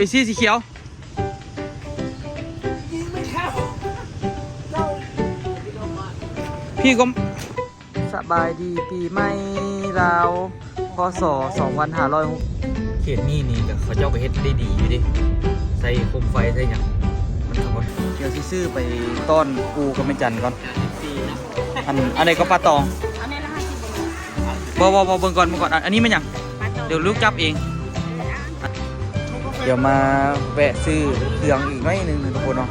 Oishi ສີຂຽວ ພີ່ກໍ ສະບາຍດີປີໃໝ່ລາວ ພ.ສ. ສອງພັນຫ້າຮ້ອຍຫົກ ເຂດນີ້ນີ້ກໍເຂົາເຈົ້າກໍເຮັດໄດ້ດີຢູ່ເດ້ ໃສ່ໂຄມໄຟໃສ່ຫຍັງ ມັນກໍບໍ່ ດຽວຊິຊື້ໄປຕ້ອນປູກັບແມ່ຈັນກ່ອນ. ອັນ ອັນໃດກໍປາຕອງ ອັນນີ້ລະຫ້າສິບ ບໍ່ ບໍ່ ບໍ່ ເບິ່ງກ່ອນ ເບິ່ງກ່ອນ ອັນ ອັນນີ້ແມ່ນຫຍັງ? ປາຕອງ ດຽວລູກຈັບເອງ. ດຽວມາແວະຊື້ເຄື່ອງອີກໜ້ອຍໜຶ່ງທຸກຄົນເນາະ.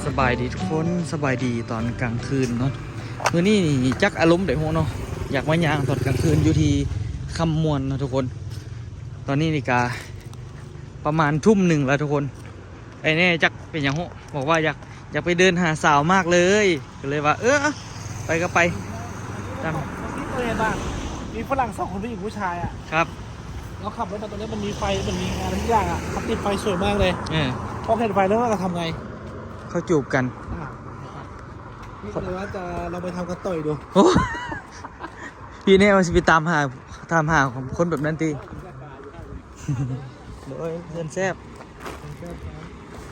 ສະບາຍດີທຸກຄົນ ສະບາຍດີຕອນກາງຄືນເນາະ. ມື້ນີ້ນີ້ຈັກອາລົມໃດຮູ້ເນາະ ຢາກມາຍ່າງຕອນກາງຄືນຢູ່ທີ່ຄຳມ່ວນເນາະທຸກຄົນ. ຕອນນີ້ນີ້ກະປະມານທຸ່ມໜຶ່ງແລ້ວທຸກຄົນ. ໄອ້ແນ່ຈັກເປັນຫຍັງຮູ້ ບອກວ່າຢາກ ຢາກໄປເດີນຫາສາວມາກເລີຍ ກໍເລີຍວ່າ ເອີ ໄປກໍໄປ ຕາມ ທີ່ເຄີຍເຫັນປະ ມີຝຣັ່ງສອງຄົນ ຜູ້ຍິງຜູ້ຊາຍອະ ຄັບ ລາວຂັບລົດມາ ຕອນນີ້ມັນມີໄຟ ມັນມີງານທຸກຢ່າງອະ ເຂົາຕິດໄຟສວຍມາກເລີຍ. ເອີ ພໍເຫັນໄຟແລ້ວເຂົາກໍທຳໄງ? ເຂົາຈູບກັນ. ອ່າ ນີ້ກໍເລີຍວ່າຈະລອງໄປທຳກັບຕໍ່ອີກດູ. ໂອ້ ພີ່ແນ່ວ່າຊິໄປຕາມຫາ ຕາມຫາຄົນແບບນັ້ນຕິ. ໂດຍ ເພື່ອນແຊບ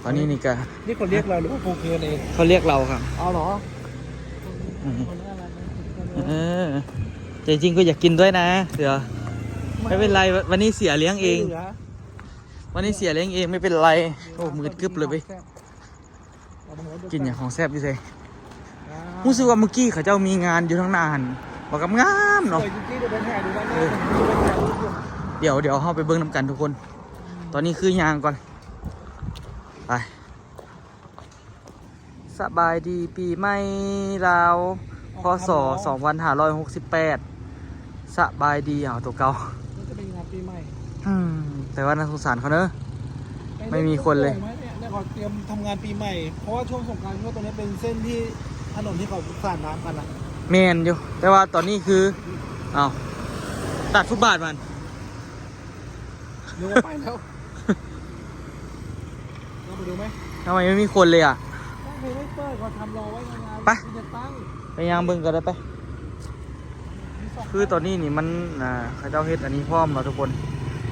ຕອນນີ້ນີ້ກະ ນີ້ເຂົາລຽກລາວ ຫຼືວ່າພວກເພື່ອນເອງ? ເຂົາລຽກລາວຄັບ. ເອົາເຫລອ? ອືມ ເອີ ແຕ່ຈິງກໍຢາກກິນດ້ວຍນະ ເສືອ. ໄມ່ເປັນໄລ ວັນນີ້ເສຍລ້ຽງເອງ ເຫຼືອ ວັນນີ້ເສຍລ້ຽງເອງ ໄມ່ເປັນໄລ. ໂອ້ ມືດກຶບເລີຍເວີຍ. ກິນຫຍັງຂອງແຊບຢູ່ໃສ? ອ່າ ຮູ້ສຶກວ່າມື້ກີ້ເຂົາເຈົ້າມີງານຢູ່ທາງໜ້າຫັ້ນ ວ່າກັບງາມເນາະ. ສວຍຈິງໆ ດຽວໄປຖ່າຍດູດ້ານໜ້າ. ເອີ ເພິ່ນມີແບບຖ່າຍຮູບຢູ່. ດຽວ ດຽວເຮົາໄປເບິ່ງນຳກັນທຸກຄົນ. ອືມ ຕອນນີ້ຄືຍ່າງກ່ອນ. ໄປ ສະບາຍດີປີໃໝ່ລາວ ພ.ສ. ສອງພັນຫ້າຮ້ອຍຫົກສິບແປດ. ສະບາຍດີ ເອົາໂຕເກົ່າ ມັນຈະເປັນງານປີໃໝ່. ອືມ ແຕ່ວ່າໜ້າສົງສານເຂົາເນີ ໄມ່ມີຄົນເລີຍ. ແລ້ວກໍຕຽມທຳງານປີໃໝ່ ເພາະວ່າຊ່ວງສົງການ ເພາະວ່າຕົງນີ້ເປັນເສັ້ນທີ່ ຖະໜົນທີ່ເຂົາສາດນ້ຳກັນນະ. ແມ່ນຢູ່ ແຕ່ວ່າຕອນນີ້ຄື ເອົ້າ ຕັດຟຸດບາດມັນ. ເດີນໄປແລ້ວ ເຮົາໄປດູໄໝ? ທຳໄມໄມ່ມີຄົນເລີຍອະ? ຕັ້ງເພລງໄວ້ເປີດ ເຂົາທຳລໍໄວ້ງາມໆ ໄປ ຊິຈັດຕັ້ງ ໄປຍ່າງເບິ່ງກໍໄດ້ໄປ. ຄືຕອນນີ້ນີ້ມັນ ອ່າ ເຂົາເຈົ້າເຮັດອັນນີ້ພ້ອມເນາະທຸກຄົນ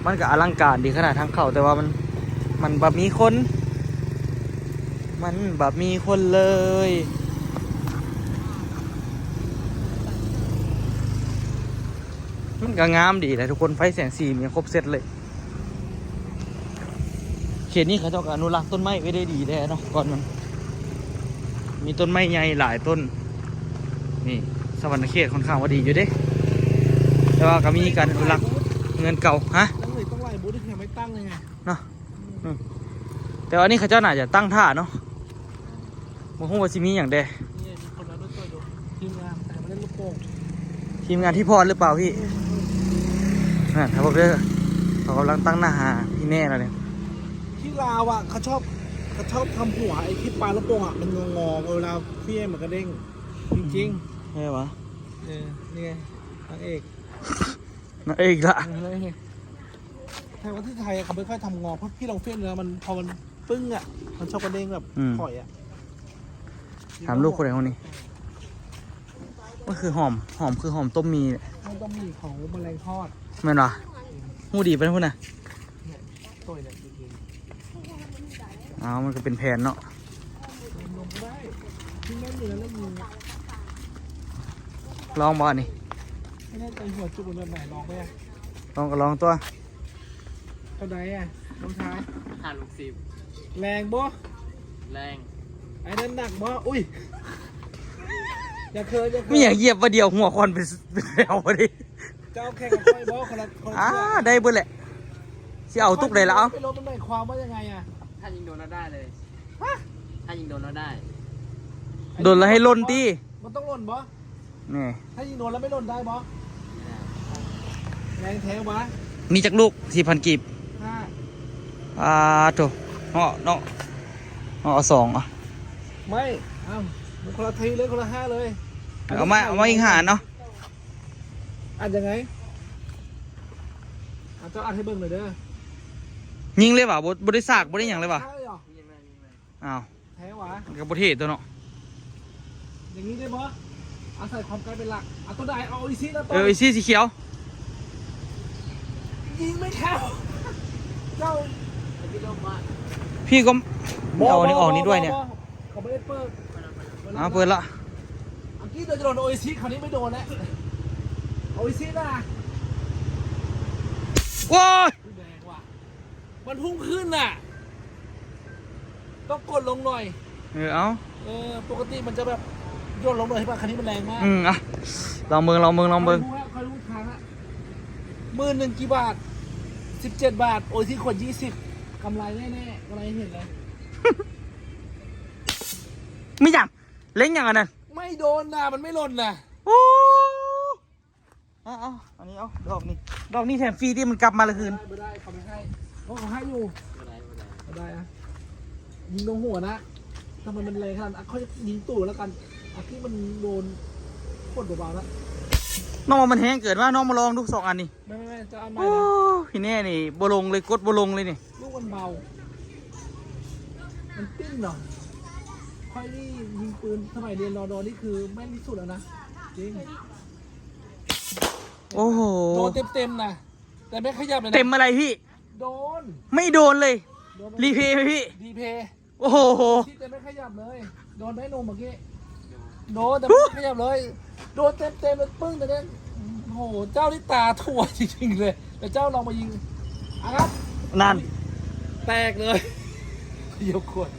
ມັນກໍອະລັງການດີຂະໜາດທາງເຂົ້າ ແຕ່ວ່າມັນ ມັນບໍ່ມີຄົນ ມັນບໍ່ມີຄົນເລີຍ. ມັນກໍງາມດີແຫຼະທຸກຄົນ ໄຟແສງສີມີຄົບເຊັດເລີຍ. ເຂດນີ້ເຂົາເຈົ້າກໍອະນຸລັກຕົ້ນໄມ້ໄວ້ໄດ້ດີແດ່ເນາະ ກ່ອນມັນມີຕົ້ນໄມ້ໃຫຍ່ຫຼາຍຕົ້ນ. ນີ້ສະຫວັນນະເຂດຂ້ອນຂ້າງວ່າດີຢູ່ເດ້ ແຕ່ວ່າກໍມີການອະນຸລັກເຮືອນເກົ່າ. ຮະ? ຕັ້ງເລີຍ ຕ້ອງໄລ່ບູດ ເຮັດໃຫ້ໄມ້ຕັ້ງເລີຍໄງ ເນາະ. ອືມ ອືມ ແຕ່ວ່າອັນນີ້ເຂົາເຈົ້າໜ້າຈະຕັ້ງທ່າເນາະ. ບໍ່ຮູ້ວ່າຊິມີຫຍັງແດ່. ນີ້ມີຄົນມາດ້ວຍ ຊ່ວຍດູ ທີມງານ ໃຜມາເຫຼັ້ນລູກໂປ່ງ? ທີມງານທີ່ພອນຫຼືເປົ່າພີ່? ອືມ ອືມ ນັ້ນ ຖ້າບໍ່ເດີ ເຂົາກຳລັງຕັ້ງໜ້າຫາທີ່ແນ່ແລ້ວນີ້. ທີ່ລາວອະ ເຂົາຊອບ ເຂົາຊອບທຳຫົວໄອ້ທີ່ປາລູກໂປ່ງອະ ມັນງໍໆ ເວລາເຟຍມັນກະເດ້ງ ຈິງໆ. ແມ່ນຫວາ? ເອີ ນີ້ໄງ ນາງເອກ ນາງເອກອີກລະ. ເອີ ນາງເອກ. ແຕ່ວ່າທີ່ໄທເຂົາບໍ່ຄ່ອຍທຳງໍ ເພາະພີ່ລອງເຟຍແລ້ວ ມັນ ພໍມັນປຶ້ງອະ ມັນຊອບກະເດ້ງແບບ ອືມ ຂ້ອຍອະ. ຖາມລູກຜູ້ໃດຫ້ອງນີ້? ມັນຄືຫອມ ຫອມຄືຫອມຕົ້ມໝີ່ ຫອມຕົ້ມໝີ່ຂອງແມະແລງທອດ ແມ່ນຫວາ? ອືມ ຮູ້ດີປານພຸ້ນນະ. ໂຕຍແຫຼະ ເອົາ ມັນກໍເປັນແຜ່ນເນາະ. ລອງບໍ່ອັນນີ້? ລອງກໍລອງຕົວະ. ເທົ່າໃດອະ ນ້ອງຊາຍ? ຫ້າສິບ. ແລງບໍ່? ແລງ. ໄອ້ນັ້ນໜັກບໍ່? ອຸ້ຍ ຢ່າເຂີນ ຢ່າເຂີນ. ມີຫຍັງຢຽບວ່າດຽວຫົວຄວັນເປັນ ເປັນແຖວບໍ່ໄດ້. ເຈົ້າແຂ່ງກັບຂ້ອຍບໍ່? ຄົນລະ ຄົນລະ ອ່າ ເຊືອກ. ໄດ້ເບິດແຫຼະ ຊິເອົາຕຸກໃດລະເອົາ. ໄປລົບມັນໝາຍຄວາມວ່າຍັງໄງອະ? ຖ້າຍິງໂດນລະໄດ້ເລີຍ. ຮະ? ຖ້າຍິງໂດນລະໄດ້. ໂດນລະໃຫ້ຫຼົ່ນຕິ? ມັນຕ້ອງຫຼົ່ນບໍ່? ນີ້ ຖ້າຍິງໂດນລະໄມ່ຫຼົ່ນໄດ້ບໍ່? ແຮງແທ້ຫວາ? ມີຈັກລູກ? ສີ່ພັນກີບ. ຫ້າ. ອ່າ ໂທ້ ເນາະ ເນາະ ເນາະ ເອົາສອງອະ. ໄມ່ ເອົ້າ ຄົນລະທີເລີຍ ຄົນລະຫ້າເລີຍ. ເອົາມາ ເອົາມາອີກຫ້າເນາະ. ອັດຍັງໄງ? ອາ ເຈົ້າອັດໃຫ້ເບິ່ງໜ່ອຍເດີ. ຍິງເລີຍຫວາ? ບໍ່ ບໍ່ໄດ້ສາກ ບໍ່ໄດ້ຫຍັງເລີຍຫວາ? ໃຊ່ເຫວາ? ອ້າວ ແທ້ຫວາ? ມັນກໍບໍ່ເທ່ຕົວະເນາະ. ຢ່າງນີ້ໄດ້ບໍ່? ອາໄສຄວາມໄກເປັນຫຼັກ. ເອົາຕົວໃດ? ເອົາອີຊີນະ ເອີ ອີຊີສີຂຽວ. ยิงไม่เข้า เจ้า พี่ก็ บ่ เอาอันนี้ออกนี้ด้วยเนี่ย บ่ บ่ เขาไม่ได้เปิด เอาเปิดละ เมื่อกี้เราจะโดนโออิชิ คราวนี้ไม่โดนแล้ว โออิชินะ โอ้ย แรงว่ะ มันพุ่งขึ้นน่ะ ต้องกดลงหน่อย เออ เอา เออ ปกติมันจะแบบย่นลงหน่อยใช่ปะ คันนี้มันแรงมาก อืม อ่ะ ลองเบิ่ง ลองเบิ่ง ลองเบิ่ง คอยรู้แล้ว คอยรู้ทางละ หมื่นหนึ่งกี่บาท สิบเจ็ดบาท โออิชิขวดยี่สิบ กำไรแน่ๆ กำไรเห็นเลย ไม่หยัง เล็งหยังอันนั้น ไม่โดนนะ มันไม่หล่นนะ โอ้ เอา เอา อันนี้เอา ดอกนี้ ดอกนี้แถมฟรีที่มันกลับมาละคืน บ่ได้ บ่ได้ เขาไม่ให้ เพราะเขาให้อยู่ บ่ได้ บ่ได้ บ่ได้อะ ยิงลงหัวนะ ทำไมมันแรงขนาดนั้น อ่ะ เขายิงตู้แล้วกัน อ่ะ ที่มันโดนโคตรเบาๆนะ น้องว่ามันแฮงเกินว่า น้องมาลองดูสองอันนี้ ไม่ ไม่ ไม่ จะเอาใหม่ โอ้ นะ พี่แน่นี่ บ่ลงเลย กดบ่ลงเลยนี่ ลูกมันเบา มันปิ้นเนาะ ค่อยนี่ยิงปืนสมัยเรียนรอดอนี่คือแม่นที่สุดแล้วนะ จริง โอ้โห โดนเต็มๆนะ แต่ไม่ขยับเลยนะ เต็มอะไรพี่ โดน ไม่โดนเลย โดน รีเพลย์ไหมพี่ รีเพลย์ โอ้โห ที่แต่ไม่ขยับเลย โดนได้นมเมื่อกี้ โดนแต่ไม่ขยับเลย โดนเต็มๆเลย ปึ้ง แต่เนี่ย โอ้โห เจ้านี่ตาถั่วจริงๆเลย แต่เจ้าลองมายิง อ่ะครับ นั่น แตกเลย ยกขวด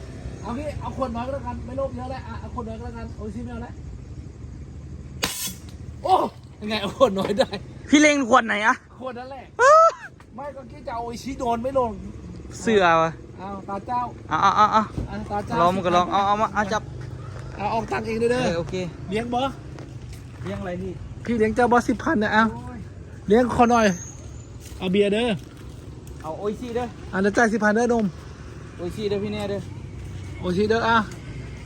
เอางี้ เอาขวดน้อยก็แล้วกัน ไม่โลภเยอะแล้ว อ่ะ เอาขวดน้อยก็แล้วกัน โออิชิไม่เอาแล้ว โอ้ ยังไง เอาขวดน้อยได้ พี่เล็งขวดไหนอะ ขวดนั่นแหละ ไม่ ก็คิดจะเอาโออิชิ โดนไม่ลง เสือวะ เอา ตาเจ้า เอา เอา เอา เอา อ่ะ ตาเจ้า ลองมันก็ลอง สิบพัน เอา เอามา เอา จับ เอา ออกตังค์เองเด้อ เออ โอเค เลี้ยงบ่ เลี้ยงอะไรพี่ พี่เลี้ยงเจ้าบ่ สิบพัน นะ เอา โอ้ย เลี้ยงขอหน่อย เอาเบียร์เด้อ เอาโออิชิเด้อ อ่ะ เดี๋ยวจ่ายสิบพันเด้อหนุ่ม โออิชิเด้อพี่แน่เด้อ โออิชิเด้อ อ่ะ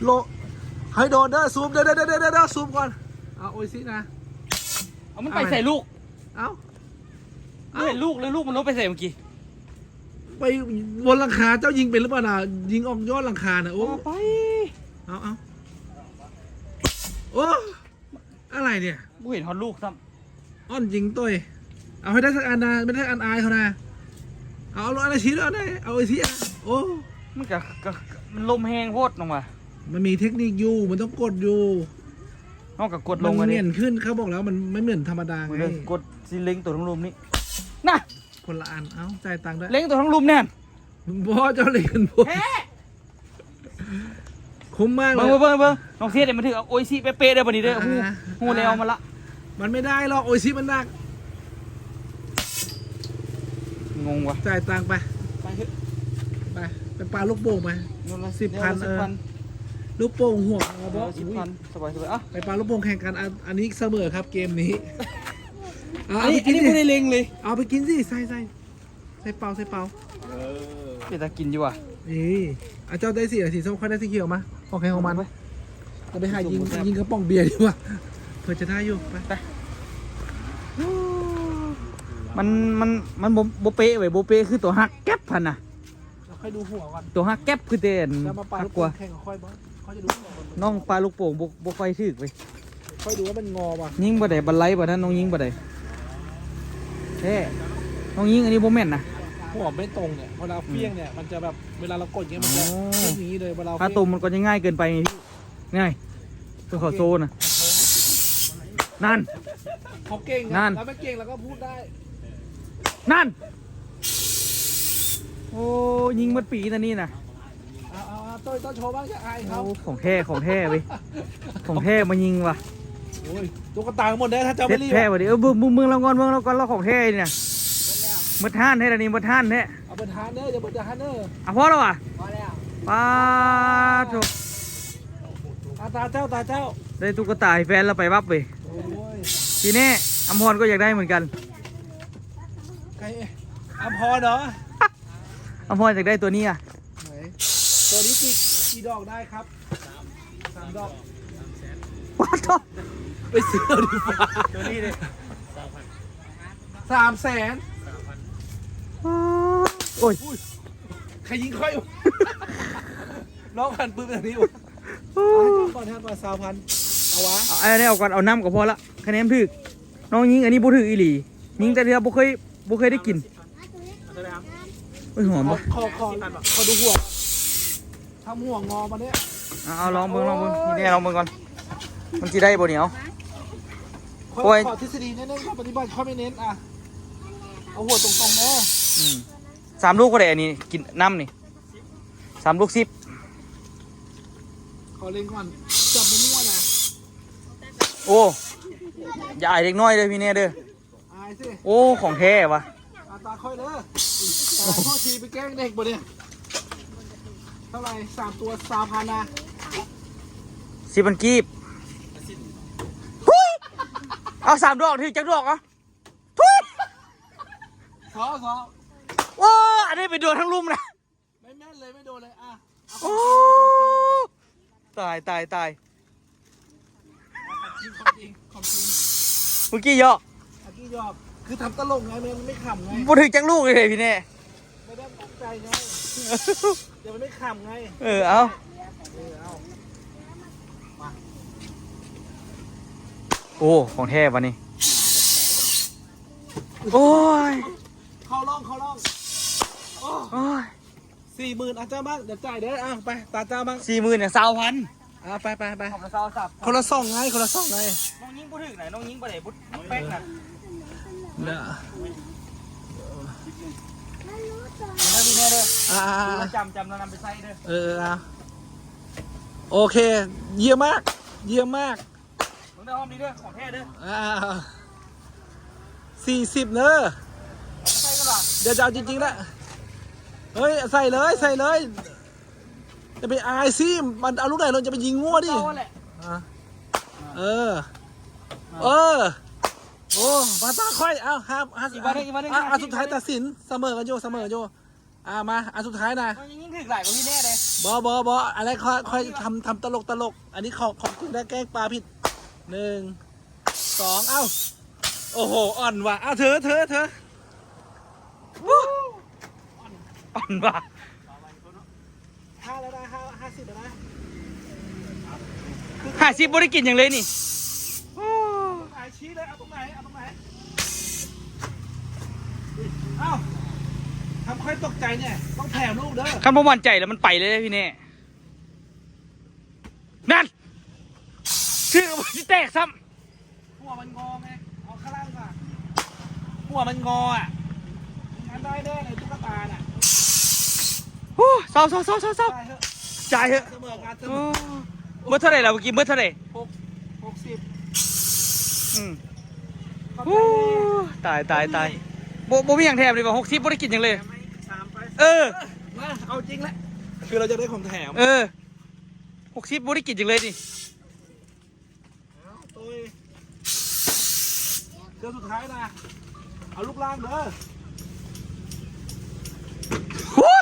โล ให้โดนเด้อ ซูมเด้อ เด้อ เด้อ เด้อ เด้อ ซูมก่อน เอาโออิชินะ เอามันไปใส่ลูก เอ้า เอ้า เห็นลูกเลย ลูกมันลงไปใส่เมื่อกี้ ไปบนหลังคา เจ้ายิงเป็นหรือเปล่าน่ะ ยิงออกยอดหลังคาน่ะ โอ้ เอาไป เอา เอา โอ้ อะไรเนี่ย บ่เห็นฮอดลูกซ้ำ อ่อนยิงต่อย เอาให้ได้สักอันนะ ไม่ได้อันอายเขานะ เอา เอาอันละชิ้นเอาได้ เอาไอ้เสีย โอ้ มันก็ ก็ มันลมแฮงโพดน้องว่า มันมีเทคนิคอยู่ มันต้องกดอยู่ เฮาก็กดลง มัน อันนี้ เหงี่ยนขึ้น เขาบอกแล้วมันไม่เหมือนธรรมดาไง เบิ่งเด้อ กดสิเล็งตัวทั้งลุ่มนี่ น่ะ คนละอัน เอ้า จ่ายตังค์ด้วย เล็งตัวทั้งลุ่มแน่น บ่ เจ้าเล็งบ่ แท้ คุ้มมากเลย เบิ่ง เบิ่ง เบิ่ง น้องเสียดเนี่ยมันถือเอาโออิชิเป๊ะๆเด้อบัดนี้เด้อ อ่า ฮู้ ฮู้แล้ว อ่า มาละ มันไม่ได้หรอก โออิชิมันหนัก งงว่ะ จ่ายตังค์ไป ไปเถอะ ไป ไปปาลูกโป่งไป นั่นละ สิบพัน เดี๋ยวละ เออ สิบพัน ลูกโป่งหัว เออ สิบพัน สบายๆ อ่ะ ไปปาลูกโป่งแข่งกัน อัน อันนี้เสมอครับเกมนี้ เอา อันนี้ เอาไปกิน อันนี้ สิ บ่ได้เล็งเลย เอาไปกินสิ ใส่ ใส่ ใส่เป่า ใส่เป่า เออ เป็นตากินอยู่ว่ะ นี่ อ่ะ เจ้าได้สีอะไร สีส้ม ข้อยได้สีเขียวมา ของใครของมัน ไป จะไปหายิง ยิงกระป๋องเบียร์ดีกว่า เผื่อจะได้อยู่ ไป ไป มัน มัน มันบ่ บ่เป๊ะเว้ย บ่เป๊ะคือตัวหักแก๊บหั่นน่ะ เดี๋ยวค่อยดูหัวก่อน ตัวหักแก๊บคือแต่อัน จะมาปาลูกโป่ง หักกว่า แข่งกับข้อยบ่ เขาจะดูหัวก่อน น้องปาลูกโป่งบ่ บ่ค่อยถูกเว้ย ค่อยดูว่ามันงอป่ะ ยิงบ่ได้ บันไลบ่นั้น น้องยิงบ่ได้ แท้ น้องยิงอันนี้บ่แม่นนะ หัวไม่ตรงเนี่ย เวลาเฟี้ยงเนี่ย มันจะแบบ เวลาเรากดเงี้ย มันจะ อ๋อ ขึ้นอย่างนี้เลย เวลา ถ้า เฟี้ยง ตรงมันก็จะง่ายเกินไปไงพี่ ง่าย เพื่อเขาโซนนะ นั่น เขาเก่งอะ นั่น แล้วไม่เก่งเราก็พูดได้ นั่น โอ้ ยิงหมดปี๋ตานี้นะ เอา เอา เอา โต้ย โต้ยโชว์บ้าง อยากอายเขา โอ้ ของแท้ ของแท้เว้ย ของแท้มายิงว่ะ โอ้ย ตุ๊กตาหมดแล้ว ถ้าเจ้าไม่รีบ แท้ว่ะดิ เออ เบิ่ง เบิ่ง เบิ่งลาวก่อน เบิ่งลาวก่อน ลาวของแท้นี่นะ หมดฮ้านแท้ อันนี้หมดฮ้านแท้ เอาเบิดฮ้านเด้อ อย่าเบิดฮ้านเด้อ อ่ะ พอแล้วว่ะ พอแล้ว ป๊าดโธ่ อ่ะ ตาเจ้า ตาเจ้า ได้ตุ๊กตาให้แฟนแล้วไปวับเว้ย โอ้ย ทีนี้อำพรก็อยากได้เหมือนกัน ใคร อำพรเหรอ อำพรอยากได้ตัวนี้อ่ะ ไหน ตัวนี้กี่ กี่ดอกได้ครับ สามดอก ป๊าดโธ่ ไปซื้อเอาดีกว่า ตัวนี้เลย สามแสน โอ้ย ใครยิงค่อย น้องหันปืนแบบนี้วะ เอาให้ก่อน ให้ก่อน สามพัน เอาวะ เอาอันนี้เอาก่อน เอาน้ำก็พอละ คะแนนถูก น้องยิงอันนี้บ่ถูกอีหลี ยิงแต่เทื่อบ่เคย บ่เคยได้กิน ເອີຍ ຫອມບໍ່? ຂໍ ຂໍ ຂໍ ຂໍດູຫົວ ທຳຫົວງໍມາເດ້. ເອົາ ເອົາ ລອງເບິ່ງ ລອງເບິ່ງ ໂອ້ຍ ນີ້ແນ່ ລອງເບິ່ງກ່ອນ ມັນຊິໄດ້ບໍ່ນີ້? ເອົາ ຂ້ອຍ ໂອ້ຍ ຂໍທິດສະດີແນ່ໆ ຂ້ອຍປະຕິບັດຂ້ອຍໄມ່ເນັ້ນ. ອ່ະ ເອົາຫົວຕົງໆເດີ. ອືມ ສາມລູກເທົ່າໃດອັນນີ້? ກິນນ້ຳນີ້ ສາມລູກສິບ. ຂໍເລັງກ່ອນ ຈັບໝູ່ໆນະ. ໂອ້ ຢ່າອາຍເດັກນ້ອຍເດີ ພີ່ແນ່ເດີ. ອາຍຊິ. ໂອ້ ຂອງແທ້ວະ. ອາ ຕາຂ້ອຍເດີ ຕາຂ້ອຍ ຊິໄປແກ້ງເດັກບໍ່ນີ້? ເທົ່າໃດ? ສາມຕົວ ຊາວພັນນະ. ສິບພັນກີບ. ຫຸ້ຍ ເອົາສາມດອກ ຖືກຈັກດອກ? ເອົາ ທຸຍ ສອງ ສອງ. ໂອ້ ອັນນີ້ໄປໂດນທາງລຸ່ມນະ. ໄມ່ແມ່ນເລີຍ ໄມ່ໂດນເລີຍ. ອ່ະ ເອົາ ໂອ້ ຕາຍ ຕາຍ ຕາຍ. ຂອງຈິງ ຂອງຈິງ ຂອງຈິງ. ເມື່ອກີ້ຫຍອກ ເມື່ອກີ້ຫຍອກ ຄືທຳຕະຫຼົກໄງ ມັນໄມ່ຂຳໄງ. ບໍ່ຖືກຈັກລູກເລີຍພີ່ແນ່. ໄມ່ໄດ້ຕັ້ງໃຈໄງ ດຽວມັນໄມ່ຂຳໄງ. ເອີ ເອົາ ເອີ ເອົາ ມາ. ໂອ້ ຂອງແທ້ບາດນີ້. ໂອ້ຍ ເຂົ້າຮ່ອງ ເຂົ້າຮ່ອງ. ໂອ້ ໂອ້ຍ ສີ່ໝື່ນ ອາ ເຈົ້າມັກ ດຽວຈ່າຍເດີ. ອ່ະ ໄປ ຕາເຈົ້າມັກ. ສີ່ໝື່ນ ຊາວພັນ. ອ່ະ ໄປ ໄປ ໄປ ຄົນລະຊອງໄງ ຄົນລະຊອງໄງ. ນ້ອງຍິງບໍ່ຖືກນະ ນ້ອງຍິງບໍ່ໄດ້ບຸດແປ້ງນະ. ເດີ ມາເດີ ມາເດີ. ອ່າ ຈຳ ຈຳແລ້ວນຳໄປໃຊ້ເດີ. ເອີ ອ່າ ໂອເຄ ຢ້ຽມມາກ ຢ້ຽມມາກ. ເບິ່ງເດີ ຮອບນີ້ເດີ ຂອງແທ້ເດີ. ອ່າ ສີ່ສິບເດີ. ໃສ່ກັນຫວາ? ດຽວຈະເອົາຈິງໆລະ. ເຮີ້ຍ ໃສ່ເລີຍ ໃສ່ເລີຍ. ຢ່າໄປອາຍຊິ ມັນເອົາລູກໃດລົງ ຈະໄປຍິງງົວດິ. ເອົາແຫຼະ. ອ່າ ເອີ ເອີ ໂອ້ ມາຕາຂ້ອຍ. ເອົາ ຫ້າ ຫ້າ ອີກບາດໜຶ່ງ ອີກບາດໜຶ່ງ. ອ່າ ອ່າ ສຸດທ້າຍຕັດສິນ ສະເໝີກັນຢູ່ ສະເໝີກັນຢູ່. ອ່າ ມາ ອັນສຸດທ້າຍນະ. ມັນຍັງຍິງຖືກຫຼາຍກວ່າພີ່ແນ່ເດ້. ບໍ່ ບໍ່ ບໍ່ ອັນນັ້ນຂ້ອຍ ຂ້ອຍທຳ ທຳຕະຫຼົກ ຕະຫຼົກ. ອັນນີ້ຂອງ ຂອງຈິງໄດ້ແກ້ງປາຜິດ. ໜຶ່ງ ສອງ ເອົ້າ. ໂອ້ໂຫ ອ່ອນວ່ະ. ເອົາ ເທີ ເທີ ເທີ. ອ່ອນວ່ະ. ຫ້າແລ້ວນະ ຫ້າ ຫ້າສິບແລ້ວນະ. ຫ້າສິບບໍ່ໄດ້ກິນຫຍັງເລີຍນີ້. ໂອ້ ອາຍຊີ້ເລີຍ ເອົາຕົງໄໝ ເອົາຕົງໄໝ. ເອົ້າ ທຳຂ້ອຍຕົກໃຈແດ່ ຕ້ອງແຖມລູກເດີ. ຄັນບໍ່ໝັ້ນໃຈແລ້ວມັນໄປເລີຍເດ້ພີ່ແນ່. ນັ້ນ ຖືກ ມັນຊິແຕກຊ້ຳ. ຫົວມັນງໍແມ່ ເອົາຂ້າງຫຼັງມາ ຫົວມັນງໍອະ. ມັນໄດ້ແນ່ໃນຕຸກກະຕານະ. ໂອ້ ເຊົາ ເຊົາ ເຊົາ ເຊົາ ເຊົາ. ຈ່າຍເຖາະ ຈ່າຍເຖາະ. ສະເໝີກັນ ສະເໝີ. ໂອ້ ເບິດເທົ່າໃດລະ ເມື່ອກີ້ເບິດເທົ່າໃດ? ຫົກ ຫົກສິບ. ອືມ ໂອ້ ຕາຍ ຕາຍ ຕາຍ. ບໍ່ ບໍ່ມີຫຍັງແຖມເລີຍວ່າ ຫົກສິບ ບໍ່ໄດ້ກິນຫຍັງເລີຍ. ເອີ ມາ ເອົາຈິງແຫຼະ ຄືເຮົາຢາກໄດ້ຂອງແຖມ. ເອີ ຫົກສິບ ບໍ່ໄດ້ກິນຫຍັງເລີຍນີ້. ເອົາ ໂຕຍ ເທື່ອສຸດທ້າຍນະ ເອົາລູກລ່າງເດີ. ໂອ້ຍ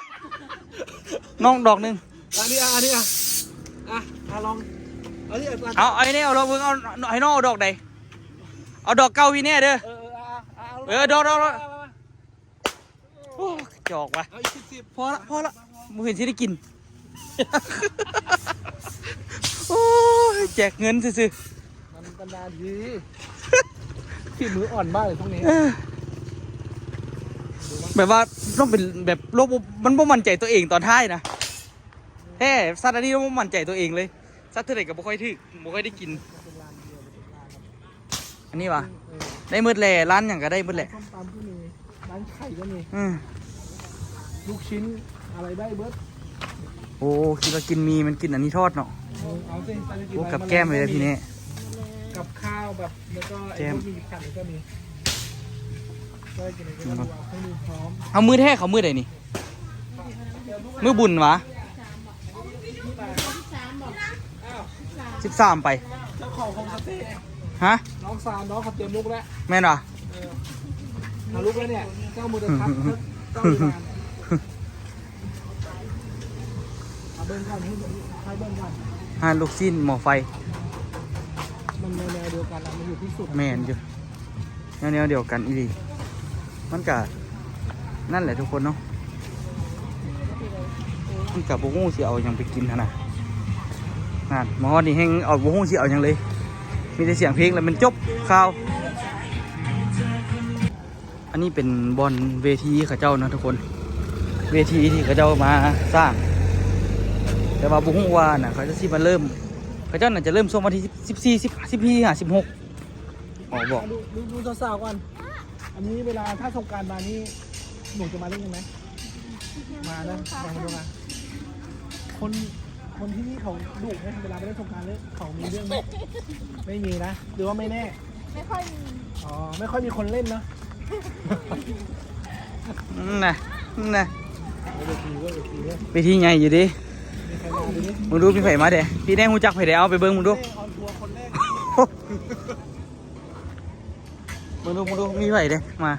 ນ້ອງດອກໜຶ່ງ. ອັນນີ້ ອັນນີ້ ອ່ະ ອ່ະ ລອງ ອັນນີ້ ເອົາ ອັນນີ້ ເອົາດອກເບິ່ງ. ເອົາ ໃຫ້ນ້ອງເອົາດອກໃດ? ເອົາດອກເກົ່າພີ່ແນ່ເດີ. ເອີ ເອີ ອ່ະ ອ່ະ ເອົາ ເອີ ດອກ ດອກ ດອກ. ມາ ມາ ມາ. ໂອ້ ກະຈອກວ່ະ. ເອົາອີກສິບ ສິບ. ພໍລະ ພໍລະ ມື້ອື່ນຊິໄດ້ກິນ. ໂອ້ຍ ແຈກເງິນຊື່ໆ. ມັນບັນດາດີ ຝີມືອ່ອນມາກເລີຍພວກນີ້. ເອີ ແບບວ່າຕ້ອງເປັນແບບໂລກ ມັນບໍ່ໝັ້ນໃຈຕົວເອງຕອນທ້າຍນະ. ແທ້ ສັດອັນນີ້ບໍ່ໝັ້ນໃຈຕົວເອງເລີຍ. ສັດເທື່ອໃດກະບໍ່ຄ່ອຍຖືກ ບໍ່ຄ່ອຍໄດ້ກິນ. ອັນນີ້ຫວາ? ເອີ ໄດ້ໝົດແຫຼະ ຮ້ານຫຍັງກະໄດ້ໝົດແຫຼະ. ຮ້ານສົ້ມຕຳກະມີ ຮ້ານໄຂ່ກະມີ. ອືມ ລູກຊິ້ນອະໄລໄດ້ເບິດ. ໂອ້ ຄິດວ່າກິນໝີ່ ມັນກິນອັນນີ້ທອດເນາະ. ເອີ ເອົາຊິ ໂອ້ ກັບແກ້ມເລີຍພີ່ແນ່. ກັບຂ້າວແບບ ແລ້ວກະໄອ້ ແຈ່ມ ພວກໝີ່ຜັດກະມີ. ເຮົາມື້ແທ້ເຂົາມື້ໃດນີ້? ມື້ບຸນຫວາ? ສິບສາມ ໄປ. ເຈົ້າຂອງໂຮມສະເຕ. ຮະ? ນ້ອງຊານ ນ້ອງເຂົາຕຽມລຸກແລ້ວ. ແມ່ນຫວາ? ເອີ ເອົາລຸກແລ້ວເນຍ ເຈົ້າມື້ດຽວຄັບ ເຈົ້າຢູ່ນານ. ເອົາເບິ່ງກ່ອນ ໃຫ້ ໃຫ້ເບິ່ງກ່ອນ. ຮ້ານລູກຊີ້ນໝໍ້ໄຟ ມັນແນວ ແນວດຽວກັນລະ ມັນຢູ່ທີ່ສຸດ. ແມ່ນຢູ່. ແນວ ແນວດຽວກັນອີ່ຫຼີ. ມັນກະນັ້ນແຫຼະທຸກຄົນເນາະ ມັນກະບໍ່ຮູ້ຊິເອົາຫຍັງໄປກິນຫັ້ນນະ. ນັ້ນ ມາຮອດນີ້ແຮ່ງເອົາ ບໍ່ຮູ້ຊິເອົາຫຍັງເລີຍ ມີແຕ່ສຽງເພງແລ້ວແມ່ນຈົບຂ່າວ. ອັນນີ້ເປັນບ່ອນເວທີເຂົາເຈົ້ານະທຸກຄົນ ເວທີທີ່ເຂົາເຈົ້າມາສ້າງ ແຕ່ວ່າບໍ່ຮູ້ວ່ານະ ເຂົາເຈົ້າຊິມາເລີ່ມ ເຂົາເຈົ້າໜ້າຈະເລີ່ມຊ່ວງວັນທີສິບສີ່ ສິບສີ່ ສິບຫ້າ ສິບຫົກ ອອກບໍ່ ดู ดู ดูสาวๆก่อน อันนี้เวลาถ้าสงกรานต์มานี่ หนูจะมาเล่นกันไหม มานะ มาดูนะ คน คนที่นี่เขาดุไหม เวลาไปเล่นสงกรานต์เล่น เขามีเรื่องไหม ไม่มีนะ หรือว่าไม่แน่ ไม่ค่อยมี อ๋อ ไม่ค่อยมีคนเล่นเนาะ อืม นะ อืม นะ เวทีเว้ย เวทีเว้ย เวทีใหญ่อยู่เด้ มีใครมาดูดิ มึงดูมีไผมาเด้ พี่แน่ฮู้จักไผเด้ เอาไปเบิ่งมึงดู เต้ออนทัวร์คนแรก มึงดู มึงดู มีไผเด้ มา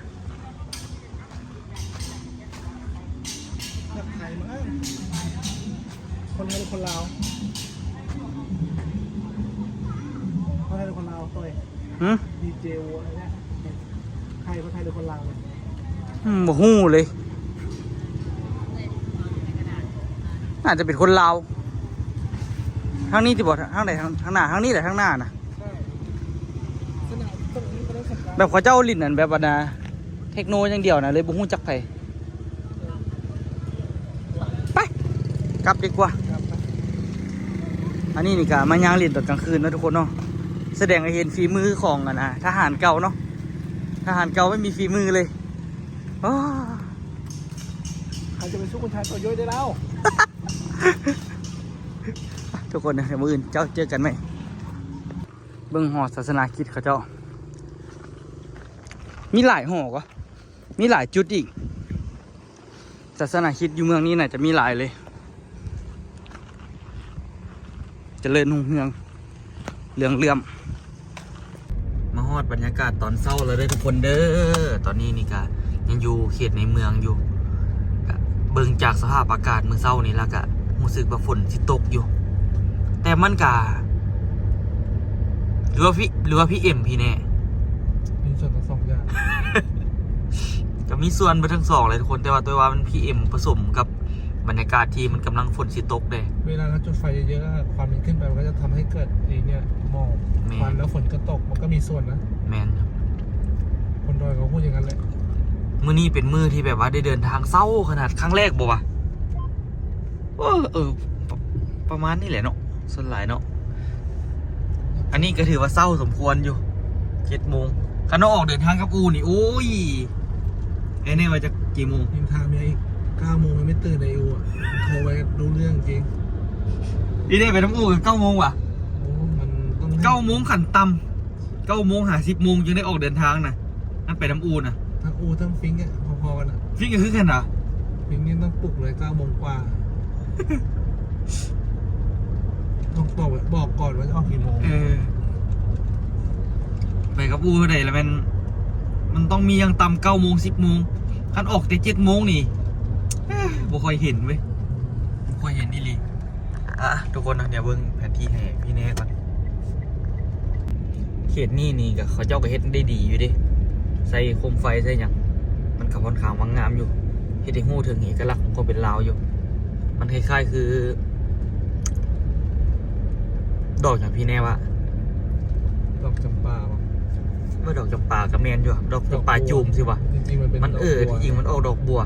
แบบไทยมั้ง คนไทยหรือคนลาว คนไทยหรือคนลาว ต่อย หึ ดีเจวัวเนี่ย ไทย คนไทยหรือคนลาวเนี่ย อืม บ่ฮู้เลย น่าจะเป็นคนลาว ทางนี้ติบ่ ทางใด ทาง ทางหน้า ทางนี้แหละ ทางหน้าน่ะ ใช่ สนามตรงนี้เขาเล่นสงกรานต์ แบบเขาเจ้าเล่นอันแบบว่านะ เทคโนอย่างเดียวนะ เลยบ่ฮู้จักไผ ไป กลับดีกว่า กลับไป อันนี้นี่ก็มาย่างเล่นตอนกลางคืนเนาะทุกคนเนาะ แสดงให้เห็นฝีมือของอันนะ ทหารเก่าเนาะ ทหารเก่าไม่มีฝีมือเลย โอ้ ใครจะไปสู้คนไทยตัวย่อยได้แล้ว ทุกคนนะ เดี๋ยวมื้ออื่นเจ้าเจอกันใหม่ เบิ่งหอศาสนาคริสต์เขาเจ้า มีหลายหอกว่า มีหลายจุดอีก ศาสนาคริสต์อยู่เมืองนี้น่าจะมีหลายเลย เจริญรุ่งเรือง เรืองเลื่อม มาฮอดบรรยากาศตอนเช้าแล้วเด้อทุกคนเด้อ ตอนนี้นี่ก็ยังอยู่เขตในเมืองอยู่ ก็เบิ่งจากสภาพอากาศมื้อเช้านี้แล้วก็รู้สึกว่าฝนสิตกอยู่ แต่มันก็ หรือว่าพี หรือว่าพีเอ็มพีแน่ มีส่วนทั้งสองอย่าง ก็มีส่วนเบิดทั้งสองเลยทุกคน แต่ว่าตัวว่ามันพีเอ็มผสมกับบรรยากาศที่มันกำลังฝนสิตกเด้ เวลาเราจุดไฟเยอะๆอะ ควันมันขึ้นไป มันก็จะทำให้เกิดไอ้เนี่ย หมอก แม่น ควัน แล้วฝนก็ตก มันก็มีส่วนนะ แม่นครับ คนดอยเขาพูดอย่างนั้นแหละ มื้อนี้เป็นมื้อที่แบบว่าได้เดินทางเช้าขนาด ครั้งแรกบ่วะ เออ เออ ประ ประมาณนี้แหละเนาะ ส่วนหลายเนาะ อันนี้ก็ถือว่าเช้าสมควรอยู่ เจ็ดโมง คันว่าออกเดินทางกับอูนี่ โอ้ย ไอ้แน่ว่าจะกี่โมง ยังถามเมียอีก เก้าโมงยังไม่ตื่นเลยอูอะ โทรไปรู้เรื่องจริง อีเด้ไปนำอูก็เก้าโมงว่ะ โอ้ มันต้อง เก้าโมงขั้นต่ำ เก้าโมงหาสิบโมงจึงได้ออกเดินทางนะ มันไปนำอูนะ ทั้งอูทั้งฟิงค์อะ พอๆกันอะ ฟิงค์ก็คือกันเหรอ ฟิงค์นี่ต้องปลุกเลย เก้าโมงกว่า ต้องบอก บอกก่อนว่าจะออกกี่โมง เออ ไปกับอูเท่าใดแล้วแม่น มันต้องมีอย่างต่ำเก้าโมง สิบโมง คันออกแต่เจ็ดโมงนี่ เอ้อ บ่ค่อยเห็นเว้ย บ่ค่อยเห็นอีหลี อ่ะ ทุกคนนะ เดี๋ยวเบิ่งแผนที่ให้พี่แน่ก่อน เขตนี้นี่ก็เขาเจ้าก็เฮ็ดได้ดีอยู่เด้ ใส่โคมไฟใส่หยัง มันก็ค่อนข้างว่างงามอยู่ เฮ็ดให้ฮู้ถึงเอกลักษณ์ของความเป็นลาวอยู่ มันคล้ายๆคือ ดอกหยังพี่แน่วะ ดอกจำปาบ่ ว่าดอกจำปาก็แม่นอยู่ ดอกจำปา ดอกบัว จูมสิวะ จริงๆมันเป็น มัน เออ ดอกบัว ที่จริงมันออกดอกบัว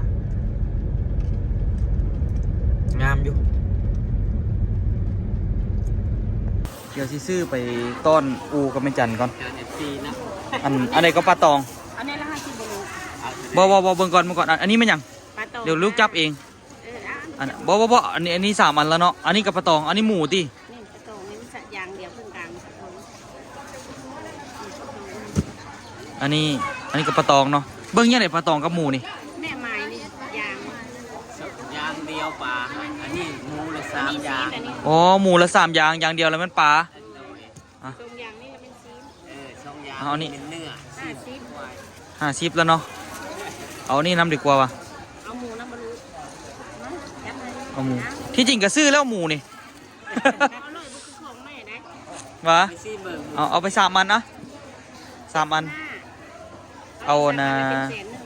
งามอยู่ เดี๋ยวสิซื้อไปต้อนอูกับแม่จันก่อน เจอเอฟซีนะ อัน อันใดก็ปลาตอง อันนี้ละห้าสิบบ่ลูก บ่ บ่ บ่ เบิ่งก่อน เบิ่งก่อน อัน อันนี้แม่นหยัง ปลาตอง เดี๋ยวลูกจับเอง เออ อ่ะ อัน บ่ บ่ บ่ อันนี้ อันนี้สามอันแล้วเนาะ อันนี้ก็ปลาตอง อันนี้หมูติ นี่ปลาตองนี่มันสะยางเดียวครึ่งกลาง อันนี้ อันนี้ก็ปลาตองเนาะ เบิ่งยังไงปลาตองกับหมูนี่ แม่ไม้นี่ยาง ยางเดียวปลา อันนี้หมูละสามยาง อันนี้ อ๋อ หมูละสามยาง ยางเดียวแล้วมันปลา อ่ะ สองอย่างนี่ละเป็นซีน เออ สองอย่าง เอาอันนี้ เป็นเนื้อ ห้าสิบ ห้าสิบแล้วเนาะ เอาอันนี้นำดีกว่าว่ะ เอาหมูนำบ่ลูก มา จับมา เอาหมู ที่จริงก็ซื้อแล้วหมูนี่ อร่อยบ่คือของแม่นะ วะ ไปซีเบิ่ง เอา เอาไปสามอันนะ สามอัน ห้า เอานะ สามอันเป็นแสนหนึ่ง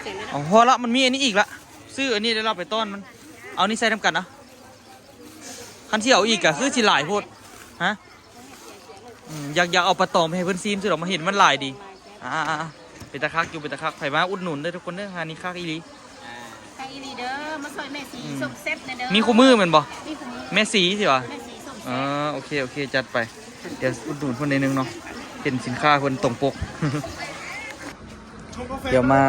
แสนหนึ่ง เอา พอละ มันมีอันนี้อีกละ ซื้ออันนี้แล้วเราไปต้อนมัน เอานี่ใส่นำกันนะ คันสิเอาอีกก็คือสิหลายโพด ฮะ อืม อยาก อยากเอาปลาตองไปให้เพิ่นซีมซื่อดอก มาเห็นมันหลายดี ອ່າໆໆ ເປັນຕາຄັກຢູ່ ເປັນຕາຄັກ ໃຜມາອຸດໜູນເດີທຸກຄົນເດີ ຮ້ານນີ້ຄັກອີ່ຫຼີ. ອ່າ ຄັກອີ່ຫຼີເດີ ມາຊ່ອຍແມ່ສີ ອືມ ສົ້ມແຊບແດ່ເດີ. ມີຄູ່ມື້ແມ່ນບໍ່? ມີຄູ່ມື້. ແມ່ສີຊິຫວາ? ແມ່ສີສົ້ມແຊບ. ອໍ ໂອເຄ ໂອເຄ ຈັດໄປ. ດຽວອຸດໜູນເພິ່ນໜ້ອຍໜຶ່ງເນາະ ເຫັນສິນຄ້າເພິ່ນຕົງປົກ. ດຽວມາ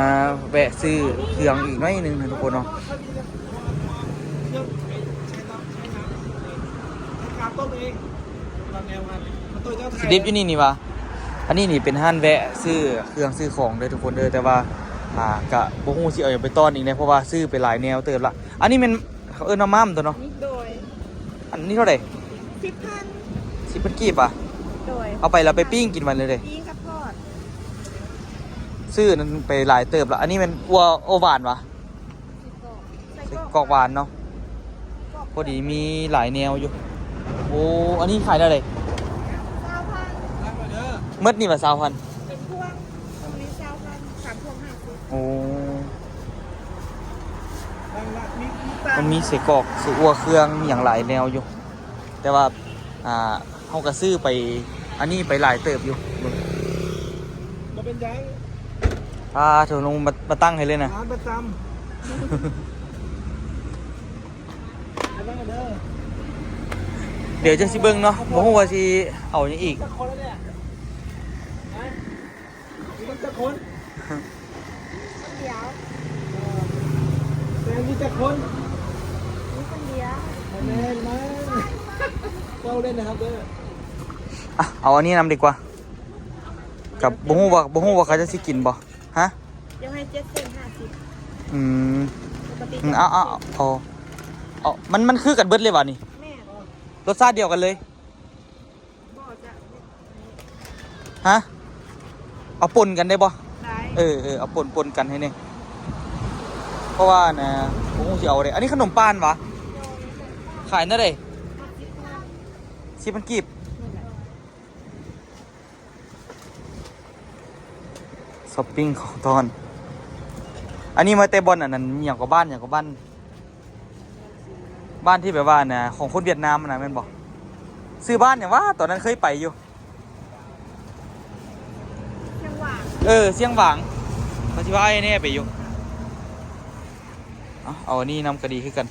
ແວະຊື້ເຄື່ອງອີກໜ້ອຍໜຶ່ງນະທຸກຄົນເນາະ. ຊິດິບຢູ່ນີ້ນີ້ຫວາ? ອັນນີ້ນີ້ເປັນຮ້ານແວະຊື້ເຄື່ອງຊື້ຂອງເດີທຸກຄົນເດີ ແຕ່ວ່າ ອ່າ ກະບໍ່ຮູ້ຊິເອົາຫຍັງໄປຕ້ອນອີກແດ່ ເພາະວ່າຊື້ໄປຫຼາຍແນວເຕີບລະ. ອັນນີ້ແມ່ນ ເຂົາເອີ້ນວ່າມ້າມຕົວະເນາະ. ໂດຍ. ອັນນີ້ເທົ່າໃດ? ສິບພັນ. ສິບພັນກີບຫວາ? ໂດຍ. ເອົາໄປແລ້ວໄປປີ້ງກິນມັນເລີຍເດ້. ປີ້ງກັບທອດ. ຊື້ນັ້ນໄປຫຼາຍເຕີບລະ. ອັນນີ້ແມ່ນອົ່ວ ອົ່ວຫວານຫວາ? ໄສ້ກອກ ໄສ້ກອກຫວານເນາະ. ກອກ ພໍດີມີຫຼາຍແນວຢູ່. ໂອ້ ອັນນີ້ຂາຍເທົ່າໃດ? ຊາວພັນ. ໝົດນີ້ຫວາ ຊາວພັນ? ເປັນພວງ. ໂອ້ ມັນມີໄສ້ກອກ ໄສ້ອົ່ວ ເຄື່ອງຫຍັງຫຼາຍແນວຢູ່ ແຕ່ວ່າ ອ່າ ເຮົາກະຊື້ໄປ ອັນນີ້ໄປຫຼາຍເຕີບຢູ່. ບໍ່ເປັນຫຍັງ. ອ່າ ໂຖ ລົງມາ ມາຕັ້ງໃຫ້ເລີຍນະ ຮ້ານປະຈຳ. ດຽວຈັ່ງຊິເບິ່ງເນາະ ບໍ່ຮູ້ວ່າຊິເອົາຫຍັງອີກ. ມີຈັກຄົນ? ຄົນດຽວ. ເອີ ແຕ່ມີຈັກຄົນ? ມີຄົນດຽວ. ບໍ່ແມ່ນນະ ເວົ້າເລ່ນນະຄັບເດີ. ອ່ະ ເອົາອັນນີ້ນຳດີກວ່າ ກະບໍ່ຮູ້ວ່າ ບໍ່ຮູ້ວ່າເຂົາເຈົ້າຊິກິນບໍ່. ຮະ? ຢາກໃຫ້ເຈັດເຊັນຫ້າສິບ. ອືມ ປົກກະຕິ ອືມ ເອົາ ເອົາ ເອົາ ເອົາ ມັນ ມັນຄືກັນເບິດເລີຍຫວານີ້? ແມ່ນ. ລົດຊາດດຽວກັນເລີຍ? ບໍ່ ຈະ ຮະ? ເອົາປົນກັນໄດ້ບໍ່? ໄດ້. ເອີ ເອີ ເອົາປົນ ປົນກັນໃຫ້ແດ່ ເພາະວ່ານະ ບໍ່ຮູ້ຊິເອົາໃດ. ອັນນີ້ຂະໜົມປານຫວາ? ໂດຍ. ຂາຍແນວໃດ? ສິບພັນ ສິບພັນກີບ. ແມ່ນແຫຼະ. ຊັອບປິງເຂົ້າຕອນ. ອັນນີ້ມາແຕ່ບ່ອນອັນນັ້ນ ຫຍັງກໍ ບ້ານຫຍັງກໍ ບ້ານ ບ້ານທີ່ແບບວ່ານະ ຂອງຄົນຫວຽດນາມນະ ແມ່ນບໍ່? ຊື່ບ້ານຫຍັງຫວາ? ຕອນນັ້ນເຄີຍໄປຢູ່. ຊຽງຫວາງ. ເອີ ຊຽງຫວາງ. ເຂົາຊິວ່າອ້າຍແນ່ໄປຢູ່. ເອົາ ເອົາອັນນີ້ນຳກໍດີຄືກັນ.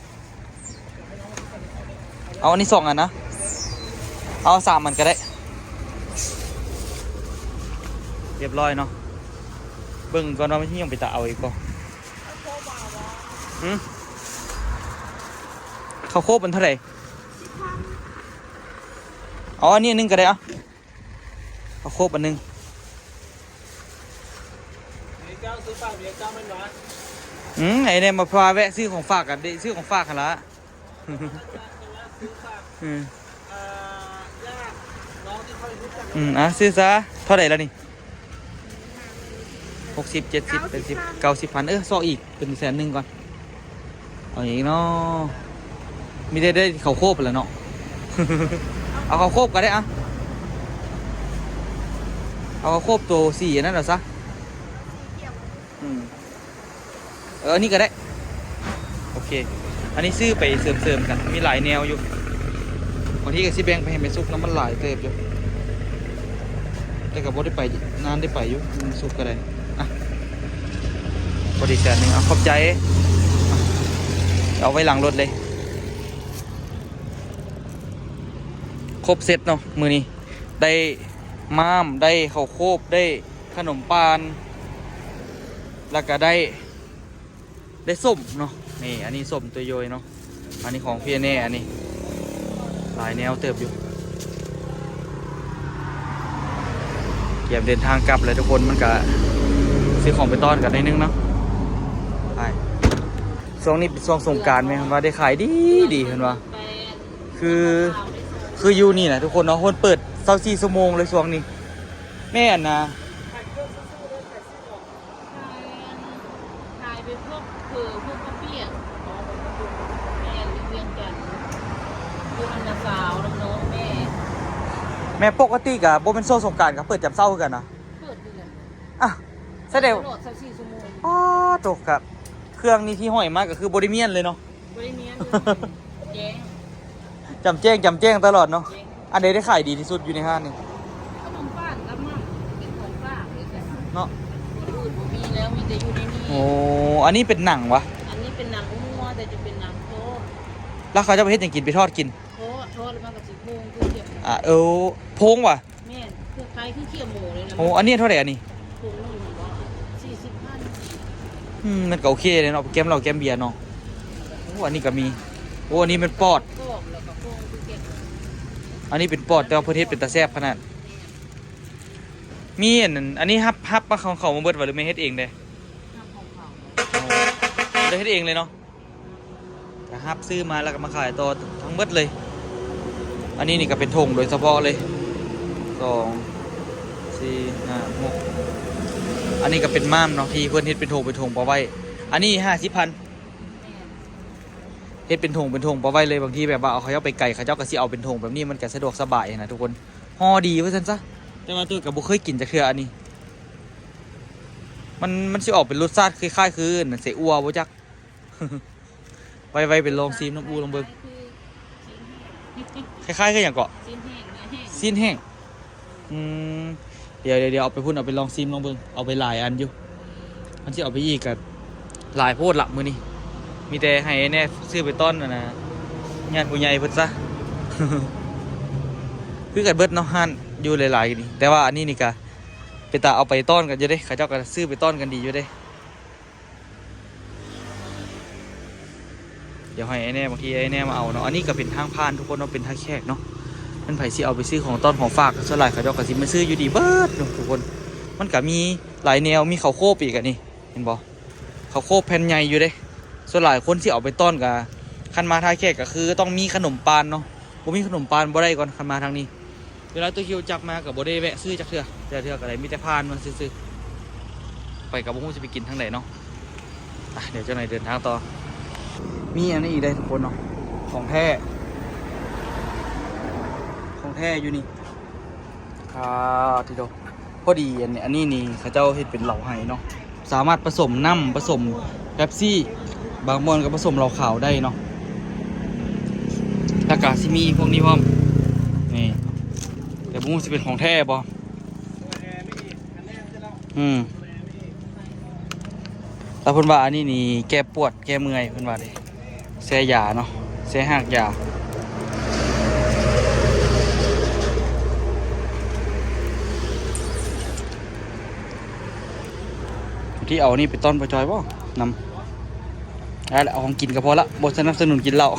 ເອົາອັນນີ້ສອງອັນນະ ເອົາສາມອັນກໍໄດ້. ຮຽບຮ້ອຍເນາະ. ເບິ່ງກ່ອນວ່າມັນຍັງເປັນຕາເອົາອີກບໍ່. ຫື? ເຂົ້າໂຄບມັນເທົ່າໃດ? ເອົາອັນນີ້ອັນໜຶ່ງກໍໄດ້ ເອົາ. ເອົາໂຄບອັນໜຶ່ງ. ເຈົ້າຊື້ຝາກເມຍເຈົ້າແມ່ນຫວາ? ອືມ ໄອ້ແນ່ມາພາແວະຊື້ຂອງຝາກກັນເດ້ ຊື້ຂອງຝາກຫັ້ນລະ. ອືມ ອືມ ອ່າ ຊື້ຊະ. ເທົ່າໃດລະນີ້? ຫົກສິບ ເຈັດສິບ ແປດສິບ ເກົ້າສິບພັນ ເອີ ຊອກອີກເປັນແສນໜຶ່ງກ່ອນ. ເອົາຫຍັງອີກເນາະ? ມີແຕ່ໄດ້ເຂົ້າໂຄບແລ້ວເນາະ. ເອົາເຂົ້າໂຄບກໍໄດ້ອະ. ເອົາເຂົ້າໂຄບໂຕສີອັນນັ້ນເອົາຊະ. ອືມ ເອີ ອັນນີ້ກໍໄດ້. ໂອເຄ ອັນນີ້ຊື້ໄປເສີມໆກັນ ມີຫຼາຍແນວຢູ່. ບາງທີກໍຊິແບ່ງໄປໃຫ້ແມ່ສຸກນຳ ມັນຫຼາຍເຕີບຢູ່. ແຕ່ກໍບໍ່ໄດ້ໄປນານ ໄດ້ໄປຢູ່ ມັນສຸກກໍໄດ້. ອ່ະ ພໍດີແສນໜຶ່ງ ເອົາ ຂອບໃຈ. ເອົາໄວ້ຫຼັງລົດເລີຍ. ຄົບເຊັດເນາະ ມື້ນີ້ໄດ້ມ້າມ ໄດ້ເຂົ້າໂຄບ ໄດ້ຂະໜົມປານ ແລ້ວກໍໄດ້ ໄດ້ສົ້ມເນາະ. ນີ້ ອັນນີ້ສົ້ມໂຕໂຍຍເນາະ. ອັນນີ້ຂອງພີ່ແນ່ ອັນນີ້ຫຼາຍແນວເຕີບຢູ່. ກຽມເດີນທາງກັບແລ້ວທຸກຄົນ ມັນກະຊື້ຂອງໄປຕ້ອນກັນໜ້ອຍໜຶ່ງເນາະ. ໄປ ຊ່ວງນີ້ເປັນຊ່ວງສົງການແມ່ນວ່າໄດ້ຂາຍດີດີ ເພິ່ນວ່າ ຄື ຄືຢູ່ນີ້ນະທຸກຄົນເນາະ ເພິ່ນເປີດຊາວສີ່ຊົ່ວໂມງເລີຍຊ່ວງນີ້. ແມ່ນນະ. ຂາຍ ຂາຍເປັນພວກເຝີ ພວກເຂົ້າປຽກ. ແມ່ນ ຢູ່ວຽງຈັນ ຢູ່ນຳນ້າສາວ ນຳນ້ອງແມ່. ແມ່ ປົກກະຕິກະບໍ່ແມ່ນຊ່ວງສົງການກະເປີດຍາມເຊົ້າຄືກັນນະ? ເປີດຄືກັນ. ອ່ະ ສະແດງ ຕະຫຼອດຊາວສີ່ຊົ່ວໂມງ. ອໍ ໂຕ ກະເຄື່ອງນີ້ທີ່ຫ້ອຍມາກະຄືບໍ່ໄດ້ມ້ຽນເລີຍເນາະ. ບໍ່ໄດ້ມ້ຽນ ແຈ້ງ ຈຳແຈ້ງ ຈຳແຈ້ງຕະຫຼອດເນາະ. ແຈ້ງ. ອັນໃດໄດ້ຂາຍດີທີ່ສຸດຢູ່ໃນຮ້ານນີ້? ຂະໜົມປານກັບໝ່ຳ ເປັນຂອງຝາກເລີຍ. ຈະຢູ່ໃນນີ້. ໂອ້ ອັນນີ້ເປັນໜັງຫວາ? ອັນນີ້ເປັນໜັງງົວ ແຕ່ຈະເປັນໜັງໂຄ. ແລ້ວເຂົາເຈົ້າໄປເຮັດຫຍັງກິນ? ໄປທອດກິນ? ທອດ ທອດແລ້ວມັນກໍຊິໂພງຄືກັນ. ອ່າ ເອີ ໂພງຫວາ? ແມ່ນ ຄືຄ້າຍຄືຂຽບໝູນີ້ນະ. ໂອ້ ອັນນີ້ເທົ່າໃດອັນນີ້? ໂພງໜຶ່ງຫັ້ນບໍ? ສີ່ສິບພັນ. ອືມ ມັນກໍໂອເຄເດເນາະ ໄປແກ້ມເຫຼົ້າແກ້ມເບຍເນາະ. ໂອ້ ອັນນີ້ກໍມີ. ໂອ້ ອັນນີ້ແມ່ນປອດ. ກອບແລ້ວກໍໂພງຄືກັນ. ອັນນີ້ເປັນປອດ ແຕ່ວ່າເພິ່ນເຮັດເປັນຕາແຊບຂະໜາດ. ມີອັນ ອັນນີ້ຮັບ ຮັບມາຂອງເຂົາມາເບິດຫວາ ຫຼືແມ່ນເຮັດເອງເດ້? ຮັບຂອງເຂົາ. ອໍ ໄດ້ເຮັດເອງເລີຍເນາະ. ກໍຮັບຊື້ມາແລ້ວກໍມາຂາຍຕໍ່ທັງເບິດເລີຍ. ອັນນີ້ນີ້ກໍເປັນຖົງໂດຍສະເພາະເລີຍ ສອງ ສີ່ ຫ້າ ຫົກ. ອັນນີ້ກໍເປັນມ່າມເນາະ ທີ່ເພິ່ນເຮັດເປັນຖົງ ເປັນຖົງປະໄວ້. ອັນນີ້ຫ້າສິບພັນ. ແມ່ນ ເຮັດເປັນຖົງ ເປັນຖົງປະໄວ້ເລີຍ. ບາງທີແບບວ່າເຂົາເຈົ້າໄປໄກ ເຂົາເຈົ້າກໍຊິເອົາເປັນຖົງແບບນີ້ ມັນກໍສະດວກສະບາຍຫັ້ນນະທຸກຄົນ. ຫໍ່ດີວ່າຊັ້ນຊະ. ແຕ່ວ່າໂຕກໍບໍ່ເຄີຍກິນຈັກເທື່ອອັນນີ້. ມັນ ມັນຊິອອກເປັນລົດຊາດຄ້າຍໆຄືອັນໃສ່ອົ່ວບໍ່ຈັກ. ໄວ້ ໄວ້ໄປລອງຊີມນຳອູ້ລອງເບິ່ງ. ຄ້າຍໆຄືຊີ້ນແຫ້ງ ຄ້າຍໆຄືຫຍັງເກາະ? ຊີ້ນແຫ້ງ ເນື້ອແຫ້ງ ຊີ້ນແຫ້ງ. ອືມ ດຽວ ດຽວ ດຽວເອົາໄປພຸ້ນ ເອົາໄປລອງຊີມລອງເບິ່ງ. ເອົາໄປຫຼາຍອັນຢູ່ ຄັນຊິເອົາໄປອີກກໍຫຼາຍໂພດລະມື້ນີ້. ມີແຕ່ໃຫ້ແນ່ຊື້ໄປຕ້ອນອັນນະ ຍາດຜູ້ໃຫຍ່ເພິ່ນຊະ. ຄືກັນເບິດເນາະ ຮ້ານຢູ່ຫຼາຍໆນີ້. ແຕ່ວ່າອັນນີ້ນີ້ກໍເປັນຕາເອົາໄປຕ້ອນກັນຢູ່ເດ້ ເຂົາເຈົ້າກໍຊື້ໄປຕ້ອນກັນດີຢູ່ເດ້. ດຽວໃຫ້ອ້າຍແນ່ ບາງທີອ້າຍແນ່ມາເອົາເນາະ. ອັນນີ້ກໍເປັນທາງຜ່ານທຸກຄົນເນາະ ເປັນທ່າແຂກເນາະ. ແມ່ນໃຜຊິເອົາໄປຊື້ຂອງຕ້ອນຂອງຝາກ ສ່ວນຫຼາຍເຂົາເຈົ້າກໍຊິມາຊື້ຢູ່ນີ້ເບິດເນາະທຸກຄົນ. ມັນກໍມີຫຼາຍແນວ ມີເຂົ້າໂຄບອີກ ອັນນີ້ເຫັນບໍ່? ເຂົ້າໂຄບແຜ່ນໃຫຍ່ຢູ່ເດ້. ສ່ວນຫຼາຍຄົນຊິເອົາໄປຕ້ອນກໍ ຄັນມາທ່າແຂກກໍຄືຕ້ອງມີຂະໜົມປານເນາະ. ບໍ່ມີຂະໜົມປານບໍ່ໄດ້ກ່ອນ ຄັນມາທາງນີ້. ເວລາໂຕຄິວຈັກມາກໍບໍ່ໄດ້ແວະຊື້ຈັກເທື່ອ ແຕ່ເທື່ອກໍໄດ້ມີແຕ່ຜ່ານມາຊື່ໆ. ໄປກໍບໍ່ຮູ້ຊິໄປກິນທາງໃດເນາະ. ອ່ະ ດຽວຈັກໜ່ອຍເດີນທາງຕໍ່. ມີອັນນີ້ອີກເດ້ທຸກຄົນເນາະ ຂອງແທ້ ຂອງແທ້ຢູ່ນີ້. ອ່າ ທີ່ໂຕ ພໍດີອັນນີ້ ອັນນີ້ນີ້ເຂົາເຈົ້າເຮັດເປັນເຫຼົ້າໄຮ່ເນາະ. ສາມາດປະສົມນ້ຳ ປະສົມເປັບຊີ ບາງບ່ອນກໍປະສົມເຫຼົ້າຂາວໄດ້ເນາະ. ແລ້ວກະຊິມີພວກນີ້ພ້ອມ ນີ້ ແຕ່ບໍ່ຮູ້ຊິເປັນຂອງແທ້ບໍ່. ອືມ ແລ້ວເພິ່ນວ່າອັນນີ້ນີ້ແກ້ປວດແກ້ເມື່ອຍ ເພິ່ນວ່າເດ້. ແຊ່ຢາເນາະ ແຊ່ຮາກຢາ. ທີ່ເອົານີ້ໄປຕ້ອນປາຈອຍບໍ່? ນຳ ເອົາຂອງກິນກໍພໍລະ ບໍ່ສະໜັບສະໜູນກິນເຫຼົ້າ.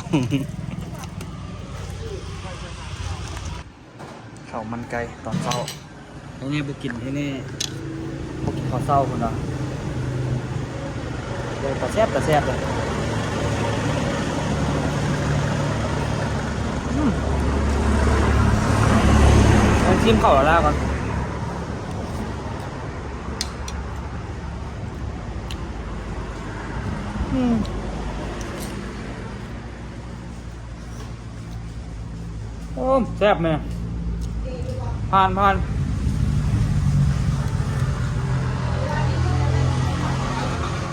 ເຂົ້າມັນໄກ່ຕອນເຊົ້າ ໃຫ້ແນ່ບໍ່ກິນ ໃຫ້ແນ່ບໍ່ກິນເຂົ້າເຊົ້າພຸ້ນນະ. ໂອ້ ຕາແຊບ ຕາແຊບເລີຍ. ອືມ ລອງຊີມເຂົ້າລາວໆກ່ອນ. ອືມ. ໂອ້ ແຊບແມ່ ຜ່ານ ຜ່ານ.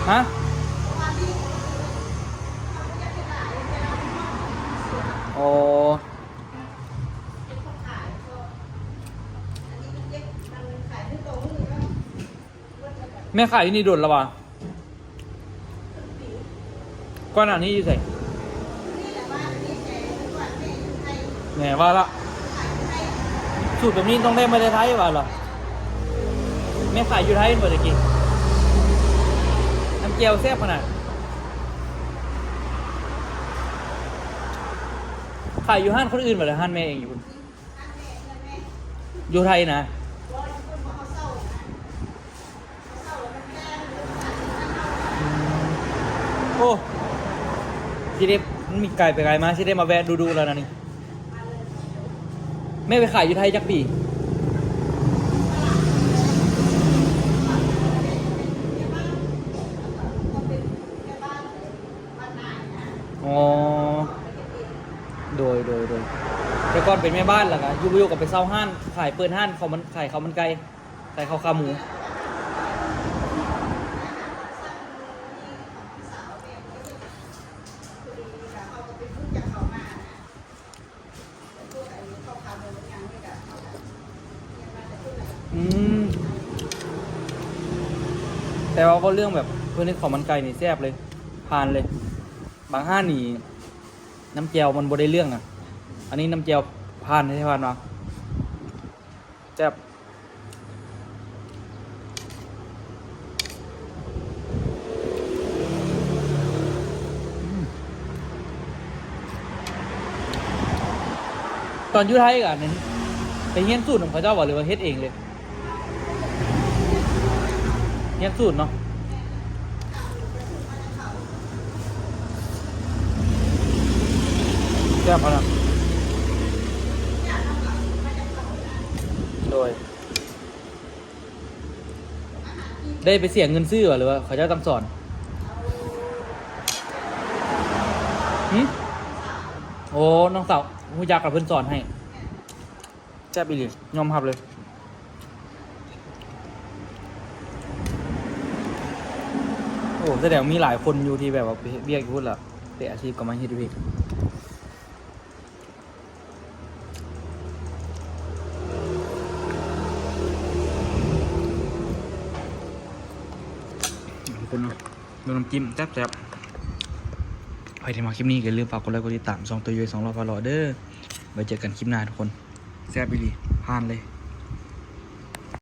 ຮະ? ໂອ້ ແມ່ຂາຍຢູ່ນີ້ດົນແລ້ວຫວາ? ກ່ອນໜ້ານີ້ຢູ່ໃສ? ແໝ່ວ່າລະ ສູດແບບນີ້ຕ້ອງໄດ້ມາແຕ່ໄທວ່າລະ. ແມ່ຂາຍຢູ່ໄທແມ່ນບໍ່ແຕ່ກີ້? ນ້ຳແຈ່ວແຊບຂະໜາດ. ຂາຍຢູ່ຮ້ານຄົນອື່ນບໍ່ລະ ຮ້ານແມ່ເອງຢູ່ພຸ້ນ? ຢູ່ໄທນະ. ອືມ ໂອ້ ຊິໄດ້ ມັນມີກາຍໄປກາຍມາ ຊິໄດ້ມາແວະດຸໆແລ້ວນະນີ້. ແມ່ໄປຂາຍຢູ່ໄທຈັກປີ? ອໍ ໂດຍ ໂດຍ ໂດຍ. ແຕ່ກ່ອນເປັນແມ່ບ້ານ ແລ້ວກະຢູ່ບໍ່ຢູ່ກະໄປເຊົ່າຮ້ານຂາຍ ເປີດຮ້ານເຂົ້າມັນ ຂາຍເຂົ້າມັນໄກ່. ໃສ່ເຂົ້າຂາໝູ. ອືມ. ແຕ່ວ່າເວົ້າເລື່ອງແບບເພິ່ນເຮັດເຂົ້າມັນໄກ່ນີ້ແຊບເລີຍ ຜ່ານເລີຍ. ບາງຮ້ານນີ້ນ້ຳແຈ່ວມັນບໍ່ໄດ້ເລື່ອງນະ ອັນນີ້ນ້ຳແຈ່ວຜ່ານແທ້ໆວ່າ ແຊບ. ຕອນຢູ່ໄທກະອັນນັ້ນ ໄປຮຽນສູດນຳເຂົາເຈົ້າບໍ່ ຫຼືວ່າເຮັດເອງເລີຍ? ຮຽນສູດເນາະ. ແຊບຂະໜາດ. ໂດຍ ໄດ້ໄປເສຍເງິນຊື້ບໍ່ ຫຼືວ່າເຂົາເຈົ້າສັ່ງສອນ? ຫື? ໂອ້ ນ້ອງສາວຮູ້ຈັກ ແລ້ວເພິ່ນສອນໃຫ້. ແຊບອີ່ຫຼີ ຍອມຮັບເລີຍ. ໂອ້ ສະແດງມີຫຼາຍຄົນຢູ່ທີ່ແບບວ່າໄປເຮັດວຽກຢູ່ພຸ້ນລະ ເປັນອາຊີບກໍມາເຮັດຢູ່ພີ້. ທຸກຄົນເນາະ ເບິ່ງນ້ຳຈິ້ມແຊບໆ. ໃຜທີ່ມັກຄລິບນີ້ກໍຢ່າລືມຝາກກົດໄລກົດຕິດຕາມຊ່ອງໂຕໂຍຍສອງລໍ້ພາເລາະເດີ. ໄວ້ເຈີກັນຄລິບໜ້າທຸກຄົນ. ແຊບອີ່ຫຼີ ຜ່ານເລີຍ.